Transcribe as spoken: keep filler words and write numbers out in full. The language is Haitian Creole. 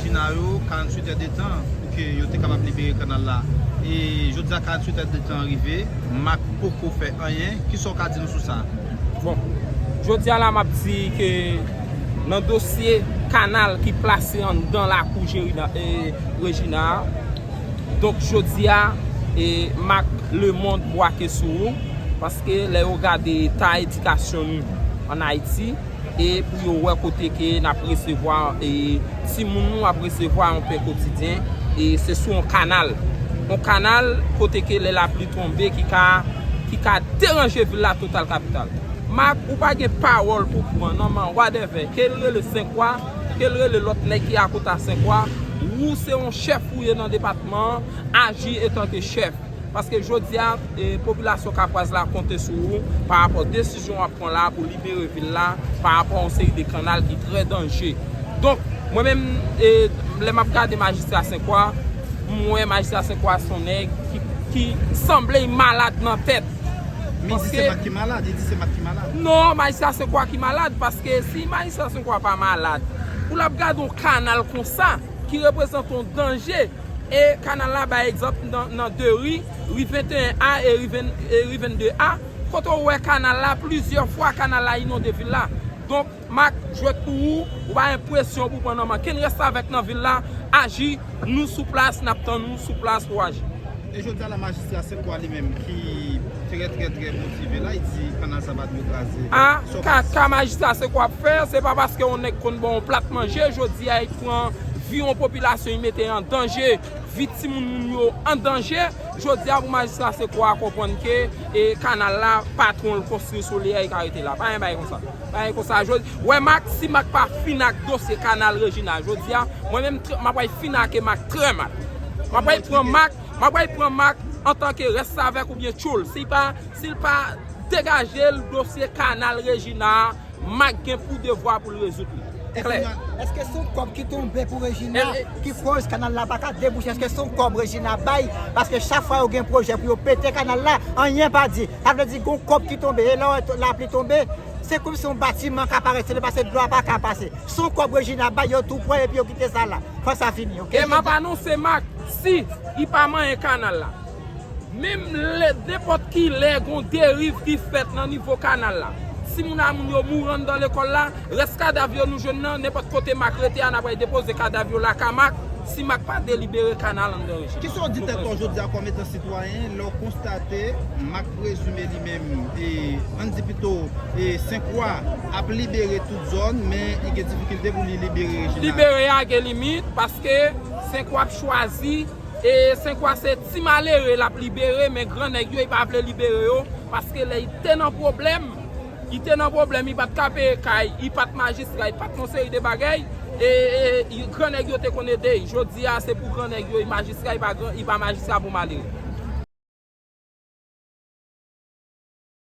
Jina yo karanntuit èdtan pou ke yo te kapab libere kanal la. E jodi a karanntuit èdtan rive, Mak poko fè anyen. Kisa w ka di nou sou sa? Bon, jodi a la m ap di ke nan dosye kanal ki plase anndan lakou Jerina, e, Rejina a, donk jodi a, e, Mak lemonn bwake sou ou, paske lè yo gade eta edikasyon nou ann Ayiti, e pou yo wè kote ke n ap resevwa, e, timoun nou ap resevwa yon pen kotidyen, e se sou yon kanal. Yon kanal kote ke lè lapli tonbe ki ka, ki ka deranje vil la total kapital. Mak, ou pa gen pawòl pou pran nan men whatever. Ke l rele Senkwa, ke l rele lòt nèg ki akote a Senkwa, ou se yon chèf ou ye nan depatman an, aji etanke chèf. Paske jodi a, e, popilasyon Kapwaz la konte sou ou pa rapò desizyon w ap pran la pou libere vil la, pa rapò yon seri de kanal ki trè danje. Donk, mwen menm, e, lè m ap gade majistra Senkwa, m wè majistra Senkwa se yon nèg ki, ki sanble l malad nan tèt. Men li di se Mak ki malad, li di se Mak ki malad. Non, majistra Senkwa ki malad, paske si majistra Senkwa pa malad, pou l ap gade yon kanal konsa, ki reprezante yon danje, e kanal la, bay egzanp, nan, nan de ri, ri venteyen A e ri ven, e ri vennde A, kote w wè kanal la, plizyè fwa kanal la inonde vil la. Donk, Mak, jwèt pou ou, ou pa gen presyon pou pran nan men kenn restavèk nan vil la, aji, nou sou plas, n ap tann ou sou plas pou w aji. E jodi a la, majistra Senkwa li menm ki trè, trè, trè motive la, li di kanal sa pa dwe kraze. A, kaka majistra Senkwa ap fè, se pa paske yon nèg konn ba w yon plat manje, jodi a li pran vi yon popilasyon, li mete an danje, vi timoun moun yo an danje. Jodi a pou majistra Senkwa konprann ke, e, kanal la, patwon l konstwi sou li a, li ka rete la. Pa gen bagay konsa. Pa gen konsa. Jodi, wè Mak, si Mak pa fin ak dosye kanal Rejina, jodi a, mwen menm, tr-, m ap pral fin ak Mak trè mal. M ap pral pran Mak, m ap pral pran Mak antanke restavèk oubyen tchoul. Si l pa, si l pa degaje l dosye kanal Rejina a, Mak gen pou devwa pou l rezoud li. Klè. Èske se yon kòb ki tonbe pou Rejina ki koz kanal la pa ka debouche? Èske se yon kòb Rejina bay? Paske chak fwa yo gen pwojè pou yo pete kanal la, anyen pa di. Sa vle di gen yon kòb ki tonbe. E lè w wè lapli tonbe, se kòmsi yon batiman ka parèt sou li paske dlo a pa ka pase. Se yon kòb Rejina bay, yo tou pran epi yo kite sa la. Fò sa fini, oke? E m ap anonse Mak, si li pa manyen kanal la, menm lè, nenpòt ki lè, gon deriv ki fèt nan nivo kanal la, timoun a moun yo mouri anndan lekòl la, rès kadav yo nou jwenn nan, nenpòt kote Mak rete a, n ap al depoze kadav yo lakay Mak, si Mak pa delibere kanal anndan Rejina. Kisa w di tèt ou jodi a kòm etan sitwayen, lè w konstate Mak prezime li menm, e, ann di pito, e, Senkwa ap libere tout zòn, men li gen difikilte pou li libere Rejina? Libere a gen limit, paske Senkwa ap chwazi, e, Senkwa se ti malere l ap libere, men gran nèg yo, li pa vle libere yo, paske lè li te nan pwoblèm, li te nan pwoblèm, li pa t ka peye kay, li pa t majistra, li pa t yon seri de bagay, e, e, gran nèg yo te konn ede l. Jodi a, se pou gran nèg yo, li majistra, li pa gran, li pa majistra pou malere.